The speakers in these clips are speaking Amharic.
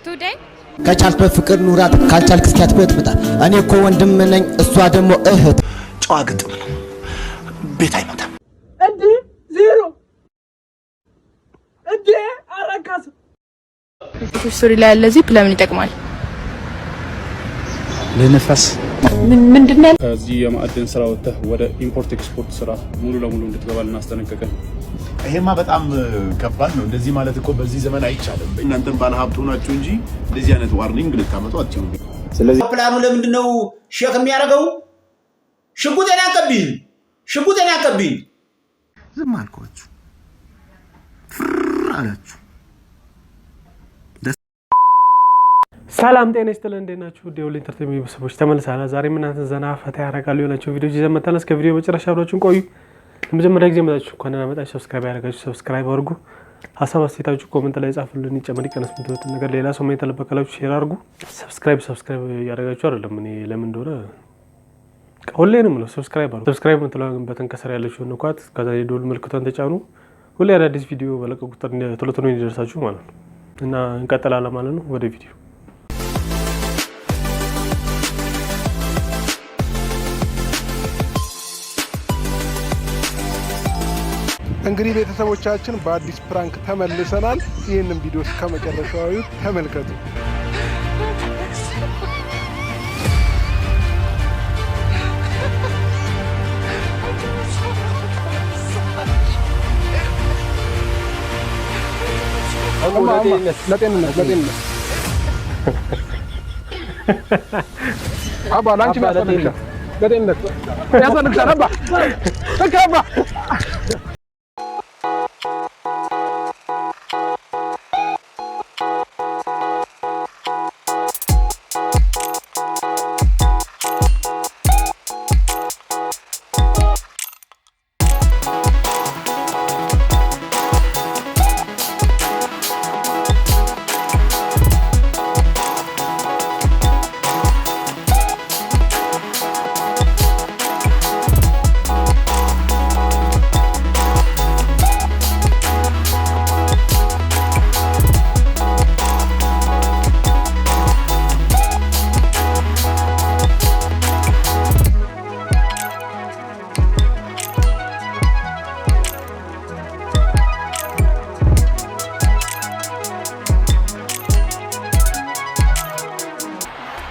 Today? ከቻልክ በፍቅር ኑራት፣ ካልቻልክ እስኪ አትበጥብጣት። እኔ እኮ ወንድም ነኝ፣ እሷ ደግሞ እህት። ጨዋ ግጥም ነው። ቤት አይመታም። እንዴ፣ ዜሮ፣ እንዴ፣ አረካስ። ሴቶች ሱሪ ላይ ያለ ዚፕ ለምን ይጠቅማል? ለነፋስ። ምንድን ነው? ከዚህ የማዕድን ስራ ወጥተህ ወደ import export ስራ ሙሉ ለሙሉ እንድትገባ ልናስጠነቅቅን። ይሄማ በጣም ከባድ ነው። እንደዚህ ማለት እኮ በዚህ ዘመን አይቻልም። እናንተም ባለ ሀብት ሆናችሁ እንጂ እንደዚህ አይነት warning ልታመጡ አትችሉም። ስለዚህ ፕላኑ ለምንድን ነው shake የሚያደርገው? ሽጉጤን አቀብኝ፣ ሽጉጤን አቀብኝ። ዝም አልኳችሁ፣ ፍር አላችሁ። ሰላም ጤና ይስጥልን። እንዴት ናችሁ? ዴውል Entertainment ቤተሰቦች ተመልሰናል። ዛሬ እናንተን ዘና ፈታ ያደርጋሉ የሆናቸው ቪዲዮዎች ይዘን መጥተናል። እስከ ቪዲዮ መጨረሻ አብራችሁን ቆዩ። ለመጀመሪያ ጊዜ መጣችሁ እንኳን ደህና መጣችሁ። Subscribe ያደረጋችሁ subscribe አድርጉ። ሀሳብ አስተያየታችሁ comment ላይ ጻፉልን። ይጨመር ይቀነስ የምትሉትን ነገር ሌላ ሰው ማየት አለበት share አድርጉ። Subscribe subscribe እያደረጋችሁ አይደለም። እኔ ለምን እንደሆነ ሁሌ ነው የምለው፣ subscribe አድርጉ። Subscribe የምትለዋን button ከስር ያለችውን ንኳት። ከዛ የደወል ምልክቷን ተጫኑ። ሁሌ አዳዲስ ቪዲዮ በለቀቁ ቁጥር ቶሎ ቶሎ እንዲደርሳችሁ ማለት ነው። እና እንቀጥላለን ማለት ነው ወደ ቪዲዮ። እንግዲህ ቤተሰቦቻችን በአዲስ prank ተመልሰናል። ይህንን ቪዲዮ እስከ መጨረሻው ተመልከቱ። ለጤንነት፣ ለጤንነት አባ፣ ለአንቺ ያስፈልግሻል። ለጤንነት ያስፈልግሻል አባ፣ በቃ አባ።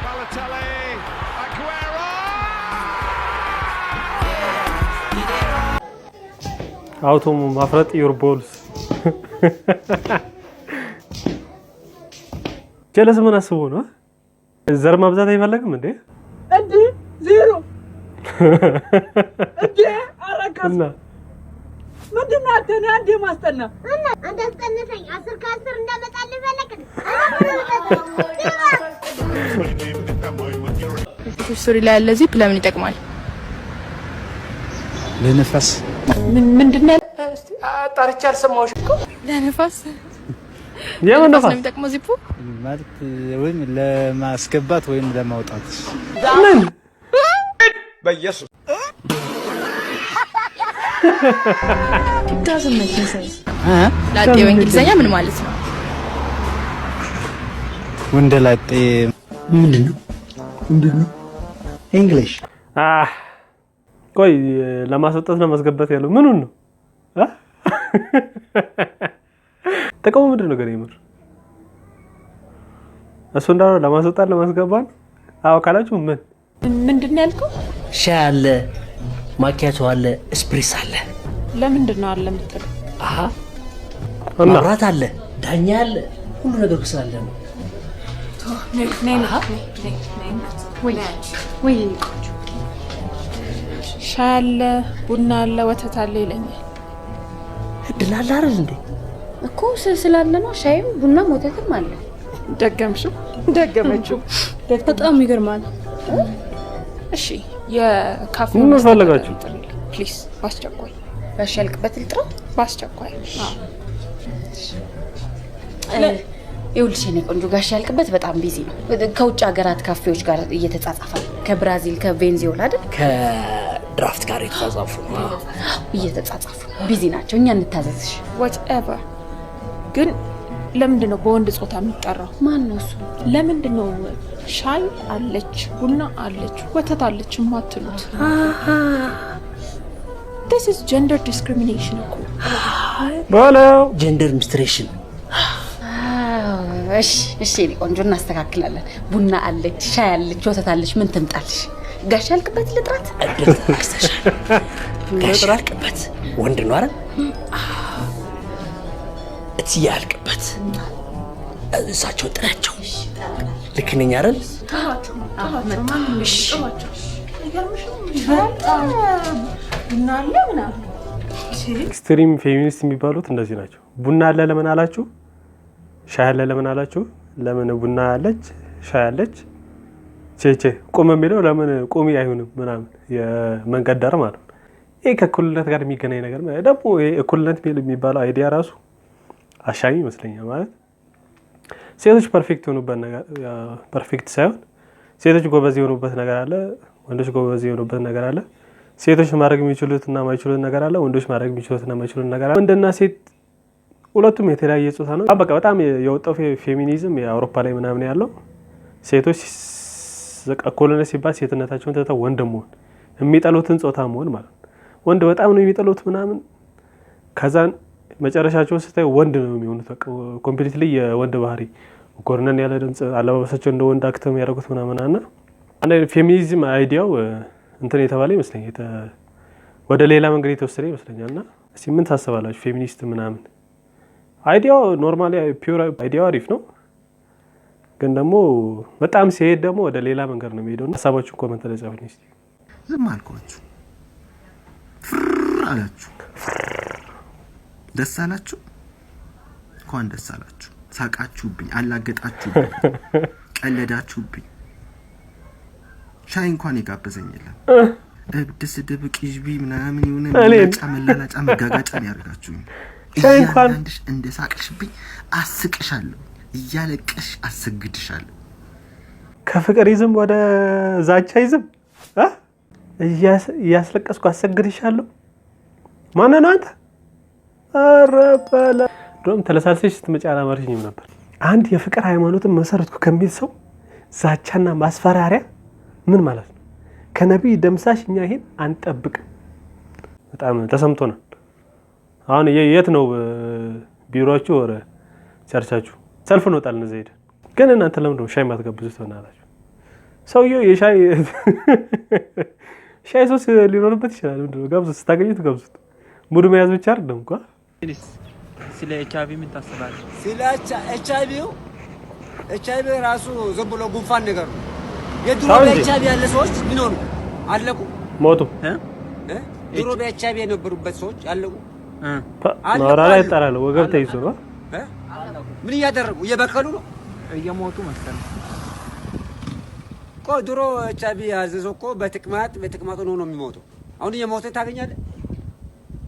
Balotelli, Aguero! How to ማፍረጥ your balls። ጀለስ ምን አስቦ ነው? ዘር ማብዛት አይፈለግም እንዴ? እንዴ፣ ዜሮ፣ እንዴ፣ አረካስ። እና ምንድን ነው አንተ? እኔ አንዴ ማስጠና እና አንተ አስጠንተኝ 10 ከ10 እንዳመጣልህ ፈለግን። ሴቶች ሱሪ ላይ ያለ ዚፕ ለምን ይጠቅማል? ለነፋስ። ምንድን ነው? ጠርቼ አልሰማሁሽም እኮ። ለንፋስ። የምን ለንፋስ ነፋስ? ነው የሚጠቅመው ዚፑ? ማለት ወይም ለማስገባት ወይም ለማውጣት። ምን? በኢየሱስ። Doesn't make sense። ላጤ በእንግሊዝኛ ምን ማለት ነው? ወንደ ላጤ። ምንድን ነው? ምንድን ነው? English። አህ፣ ቆይ፣ ለማስወጣት ለማስገባት ያለው ምኑን ነው? አ? ጥቅሙ ምንድን ነው? ግን የምር እሱ እንዳለው ለማስወጣት ለማስገባት ነው? አዎ ካላችሁ ምን? ምንድን ነው ያልከው? ሻይ አለ፣ ማኪያቶ አለ፣ እስፕሬስ አለ። ለምንድን ነው አለ የምትለው? አሀ። እና መብራት አለ፣ ዳኛ አለ፣ ሁሉ ነገር እኮ ስላለ ነው። ወይ ወይ። ሻይ አለ፣ ቡና አለ፣ ወተት አለ ይለኛል። እድል አለ አይደል እንዴ? እኮ ስላለ ነው። ሻይም ቡናም ወተትም አለ። ደገምሽው፣ ደገመችው። በጣም ይገርማል። እሺ፣ የካፌ ምን ፈለጋችሁ? Please፣ በአስቸኳይ። ጋሽ ያልቅበት ልጥራው? በአስቸኳይ። ይኸውልሽ የኔ ቆንጆ፣ ጋሽ ያልቅበት በጣም busy ነው። ከውጭ ሀገራት ካፌዎች ጋር እየተጻጻፈ ነው። ከብራዚል፣ ከቬንዙዌላ አይደል? ከድራፍት ጋር የተጻጻፉ ነው። እየተጻጻፉ busy ናቸው። እኛ እንታዘዝሽ። Whatever፣ ግን ለምንድን ነው በወንድ ጾታ የሚጠራው? ማን ነው እሱ? ለምንድን ነው ሻይ አለች፣ ቡና አለች፣ ወተት አለች የማትሉት? This is gender discrimination እኮ። በለው። Gender mistration። እሺ እሺ፣ የኔ ቆንጆ እናስተካክላለን። ቡና አለች፣ ሻይ አለች፣ ወተት አለች። ምን ትምጣልሽ? ጋሽ ያልቅበት ልጥራት? እድል ተናግሰሻል። ጋሽ ያልቅበት ወንድ ነው አይደል? እትዬ ያልቅበት እሳቸው ጥራቸው። ልክ ነኝ አይደል? ጥሯቸው፣ ጥሯቸው፣ ማንም ጥሯቸው። አይገርምሽም? ቡና አለ ምናምን። Extreme feminist የሚባሉት እንደዚህ ናቸው። ቡና አለ ለምን አላችሁ? ሻይ አለ ለምን አላችሁ? ለምን ቡና አለች ሻይ አለች ቼቼ ቁም የሚለው ለምን ቁሚ አይሆንም ምናምን የመንገድ ዳር ማለት ነው። ይህ ከእኩልነት ጋር የሚገናኝ ነገር ደግሞ ይሄ እኩልነት የሚባለው idea ራሱ አሻሚ ይመስለኛል። ማለት ሴቶች perfect የሆኑበት ነገር፣ perfect ሳይሆን ሴቶች ጎበዝ የሆኑበት ነገር አለ፣ ወንዶች ጎበዝ የሆኑበት ነገር አለ። ሴቶች ማድረግ የሚችሉት እና የማይችሉት ነገር አለ፣ ወንዶች ማድረግ የሚችሉት እና የማይችሉት ነገር አለ። ወንድና ሴት ሁለቱም የተለያየ ጾታ ነው። በቃ በጣም የወጣው ፌሚኒዝም የአውሮፓ ላይ ምናምን ያለው ሴቶች በቃ እኩልነት ሲባል ሴትነታቸውን ትተው ወንድ መሆን፣ የሚጠሉትን ጾታ መሆን ማለት ነው። ወንድ በጣም ነው የሚጠሉት ምናምን፣ ከዛን መጨረሻቸውን ስታይ ወንድ ነው የሚሆኑት። በቃ completely የወንድ ባህሪ፣ ጎርነን ያለ ድምጽ፣ አለባበሳቸው እንደ ወንድ act የሚያደርጉት ምናምን እና አንድ feminism idea ው እንትን የተባለ ይመስለኛል፣ ወደ ሌላ መንገድ የተወሰደ ይመስለኛል። እና እስኪ ምን ታስባላችሁ? ፌሚኒስት ምናምን idea ው normally pure idea ው አሪፍ ነው፣ ግን ደግሞ በጣም ሲሄድ ደግሞ ወደ ሌላ መንገድ ነው የሚሄደው። ሀሳባችሁን comment ላይ ጻፉልኝ እስኪ። ዝም አልኳችሁ፣ ፍር አላችሁ፣ ደስ አላችሁ፣ እንኳን ደስ አላችሁ። ሳቃችሁብኝ፣ አላገጣችሁብኝ፣ ቀለዳችሁብኝ። ሻይ እንኳን የጋበዘኝ የለም። እብድ፣ ስድብ፣ ቂዥቢ ምናምን የሆነ መላጫ መላላጫ መጋጋጫ ነው ያደርጋችሁኝ። ሻይ እንኳን እያንዳንድሽ እንደ ሳቅሽብኝ አስቅሻለሁ፣ እያለቀሽ አሰግድሻለሁ። ከፍቅር ism ወደ ዛቻ ism፣ እያስለቀስኩ አሰግድሻለሁ። ማነው ነው አንተ? ኧረ በለ፣ ድሮም ተለሳልሰሽ ስትመጪ አላማርሽኝም ነበር። አንድ የፍቅር ሃይማኖትን መሰረትኩ ከሚል ሰው ዛቻና ማስፈራሪያ ምን ማለት ነው? ከነቢይ ደምሳሽ እኛ ይሄን አንጠብቅም። በጣም ተሰምቶናል። አሁን የት ነው ቢሮአችሁ? ወረ ቸርቻችሁ? ሰልፍ እንወጣለን እዛ ሄደን። ግን እናንተ ለምንድን ነው ሻይ ማትጋብዙት? በእናታችሁ ሰውየው የሻይ ሻይ ሶስ ሊኖርበት ይችላል። ምንድን ነው ጋብዙት፣ ስታገኙት ጋብዙት። ሙድ መያዝ ብቻ አይደለም እንኳ። ስለ ኤች አይቪ ምን ታስባለህ? ስለ ኤች አይቪው፣ ኤች አይቪ ራሱ ዝም ብሎ ጉንፋን ነገር ነው። የድሮ ሰው እንጂ። በኤች አይቪ ያለ ሰዎች ምን ሆኑ? አለቁ። ሞቱ። እ? ድሮ በኤች አይቪ የነበሩበት ሰዎች አለቁ። ማውራ ላይ ይጠራል። ወገብ ተይዞ ነው። እ? ምን እያደረጉ እየበከሉ ነው? እየሞቱ መሰለኝ። እኮ ድሮ ኤች አይቪ የያዘ ሰው እኮ በተቅማጥ በተቅማጥ ሆኖ ነው የሚሞተው። አሁን እየሞተ ታገኛለህ።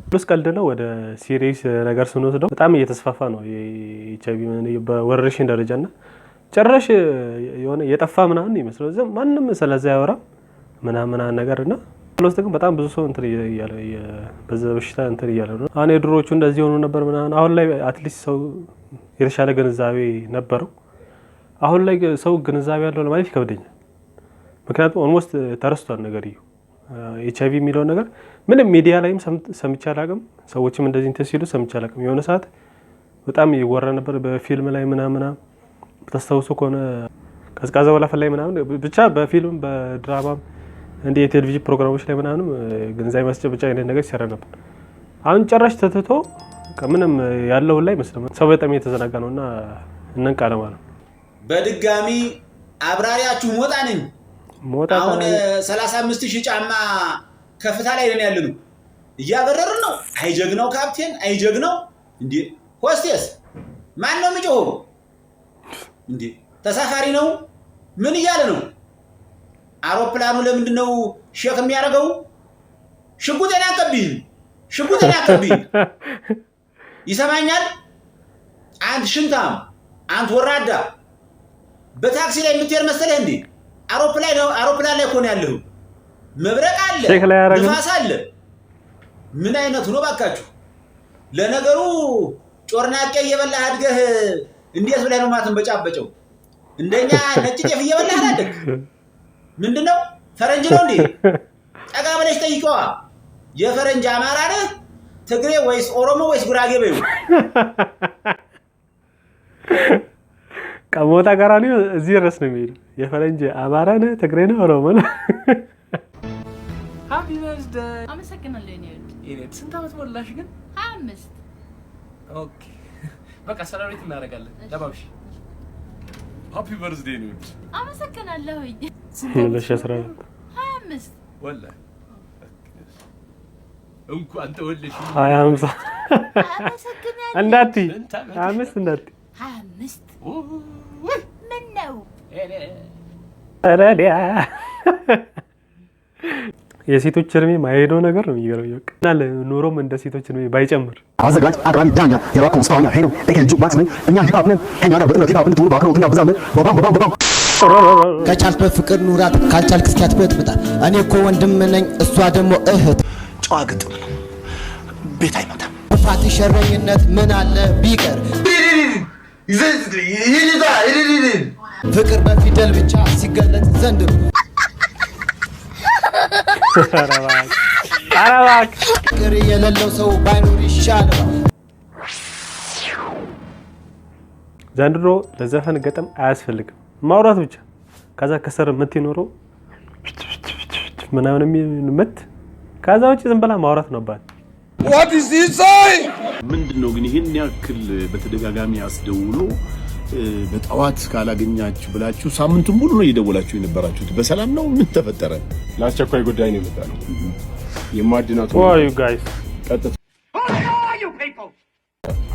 ፕሉስ ቀልድ ነው። ወደ serious ነገር ስንወስደው በጣም እየተስፋፋ ነው የኤች አይቪ በወረርሽኝ ደረጃ እና ጭራሽ የሆነ የጠፋ ምናምን ይመስለው ዝም ማንም ስለዛ ያወራም ምናምን ነገር እና ውስጥ ግን በጣም ብዙ ሰው እንትን እያለ በዛ በሽታ እንትን እያለ ነው። አሁን የድሮዎቹ እንደዚህ የሆኑ ነበር ምናምን። አሁን ላይ at least ሰው የተሻለ ግንዛቤ ነበረው። አሁን ላይ ሰው ግንዛቤ ያለው ለማለት ይከብደኛል። ምክንያቱም almost ተረስቷል ነገርየው። ኤች አይቪ የሚለውን ነገር ምንም ሚዲያ ላይም ሰምቼ አላውቅም። ሰዎችም እንደዚህ እንትን ሲሉ ሰምቼ አላውቅም። የሆነ ሰዓት በጣም ይወራ ነበር በፊልም ላይ ምናምን፣ ታስታውሱ ከሆነ ቀዝቃዛ ወላፈን ላይ ምናምን፣ ብቻ በፊልም በድራማም እንዲህ የቴሌቪዥን ፕሮግራሞች ላይ ምናምንም ግንዛቤ ማስጨበጫ አይነት ነገር ይሰራ ነበር። አሁን ጭራሽ ተትቶ ምንም ያለውን ላይ አይመስልም። ሰው በጣም እየተዘናጋ ነው እና እንንቃ ለማለት ነው። በድጋሚ አብራሪያችሁ ሞጣ ነኝ። ሞጣ። አሁን 35,000 ጫማ ከፍታ ላይ ነን ያለነው። እያበረርን ነው። አይጀግናው ካፕቴን፣ አይጀግናው እንዴ! ሆስቴስ ማን ነው የሚጮኸው? እንዴ ተሳፋሪ ነው? ምን እያለ ነው? አውሮፕላኑ ለምንድን ነው shake የሚያደርገው? ሽጉጤን አቀብኝ፣ ሽጉጤን አቀብኝ። ይሰማኛል? አንት ሽንታም፣ አንት ወራዳ፣ በታክሲ ላይ የምትሄድ መሰለህ እንዴ? አውሮፕላን ላይ እኮ ነው ያለሁ። መብረቅ አለ፣ Shake ላይ ያደረገው? ንፋስ አለ። ምን አይነቱ ነው ባካችሁ? ለነገሩ ጮርናቄ እየበላህ አድገህ እንዴት ብለህ ነው ማትንበጫበጨው? እንደኛ ነጭ ጤፍ እየበላህ አላደግ? ምንድነው ፈረንጅ ነው እንዴ? ጠጋ ብለሽ ጠይቀዋ። የፈረንጅ አማራ ነህ፣ ትግሬ ወይስ ኦሮሞ ወይስ ጉራጌ በይው። ቀሞጣ ቀራኒዮ እዚህ ድረስ ነው የሚሄዱ። የፈረንጅ አማራ ነህ፣ ትግሬ ነህ፣ ኦሮሞ ነህ። Happy birthday። አመሰግናለሁ የኔ ውድ። የኔ ስንት ዓመት ሞላሽ ግን? 25። Okay፣ በቃ celebrate እናደርጋለን። ለባብሽ። Happy birthday ነው። አመሰግናለሁኝ። 2014። 25። ወላሂ እንኳን ተወለድሽ። 20 50 አመሰግናለሁ። እንዳትይ፣ 25 እንዳትይ። 25። ምን ነው? ኧረ ዲያ፣ የሴቶች እድሜ ማይሄደው ነገር ነው የሚገርመኝ። በቃ እና ኑሮም እንደ ሴቶች እድሜ ባይጨምር። አዘጋጅ፣ አቅራቢ ዳኛ የራኮ ስታኛ ሄኖ ኤኬ jukebox ነኝ። እኛ hip hop ነን። ከኛ ጋር በጥረት hip hop እንድትውሉ በአክብሮት እንጋብዛለን። በባም በባም በባም። ከቻልክ በፍቅር ኑራት፣ ካልቻልክ እስኪ አትበጥብጣት። እኔ እኮ ወንድም ነኝ፣ እሷ ደግሞ እህት። ጨዋ ግጥም ነው። ቤት አይመታም። ክፋት፣ ሸረኝነት ምን አለ ቢቀር፣ ፍቅር በፊደል ብቻ ሲገለጽ ዘንድሮ። ኧረ እባክህ፣ ኧረ እባክህ። ፍቅር የሌለው ሰው ባይኖር ይሻለዋል። ዘንድሮ ለዘፈን ግጥም አያስፈልግም፣ ማውራት ብቻ። ከዛ ከስር ምት ይኖረው ምናምን የሚል ምት፣ ከዛ ውጭ ዝም ብላ ማውራት ነው አባት። ምንድን ነው ግን ይህን ያክል በተደጋጋሚ አስደውሎ በጠዋት ካላገኛችሁ ብላችሁ ሳምንቱን ሙሉ ነው እየደወላችሁ የነበራችሁት። በሰላም ነው? ምን ተፈጠረ? ለአስቸኳይ ጉዳይ ነው የመጣ ነው። የማዕድናቱ Who are you guys? ቀጥታ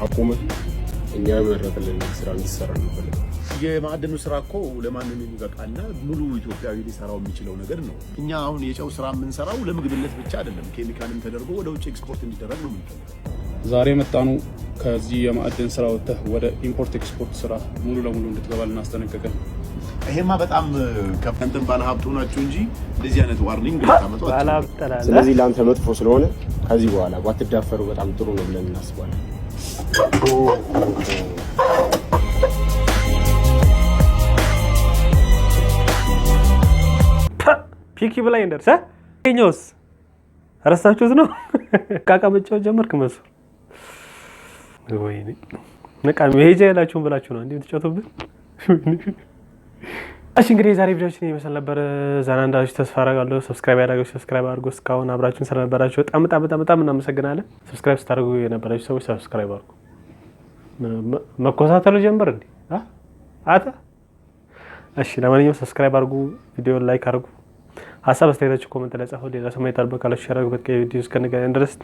አቁመ እኛ የመረጥልን ስራ እንዲሰራ እንፈልጋለን። የማዕድኑ ስራ እኮ ለማንም የሚበቃና ሙሉ ኢትዮጵያዊ ሊሰራው የሚችለው ነገር ነው። እኛ አሁን የጨው ስራ የምንሰራው ለምግብነት ብቻ አይደለም፣ ኬሚካልም ተደርጎ ወደ ውጭ ኤክስፖርት እንዲደረግ ነው የምንፈልገው። ዛሬ የመጣነው ከዚህ የማዕድን ስራ ወጥተህ ወደ import export ስራ ሙሉ ለሙሉ እንድትገባ ልናስጠነቅቅህ። ይሄማ በጣም ከእናንተም ባለሀብት ሆናችሁ እንጂ እንደዚህ አይነት warning ልታመጡ አትችሉም። ባለሀብት ትላለህ። ስለዚህ ለአንተ መጥፎ ስለሆነ ከዚህ በኋላ ባትዳፈሩ በጣም ጥሩ ነው ብለን እናስባለን። Peaky Blinders ይኸኛውስ ረሳችሁት ነው? ዕቃ መጫወት ጀመርክ መንሱር። ወይኔ በቃ መሄጃ የላችሁም ብላችሁ ነው እንዲህ የምትጫወቱብን። እሺ፣ እንግዲህ የዛሬ ቪዲዮችን ይመስል ነበር። ዘና እንዳላችሁ ተስፋ አደርጋለሁ። Subscribe ያላደረጋችሁ subscribe አድርጉ። እስካሁን አብራችሁን ስለነበራችሁ በጣም በጣም በጣም በጣም እናመሰግናለን። Subscribe ስታደርጉ የነበራችሁ ሰዎች subscribe አድርጉ። መኮሳተሉ ጀምር እንዴ አታ። እሺ፣ ለማንኛውም subscribe አድርጉ፣ ቪዲዮ like አድርጉ። ሀሳብ አስተያየታችሁ comment ላይ ጻፉ። ሌላ ሰው ማየት አልበቃላችሁ share አድርጉ። በቀጣይ ቪዲዮ እስከንገናኝ ድረስ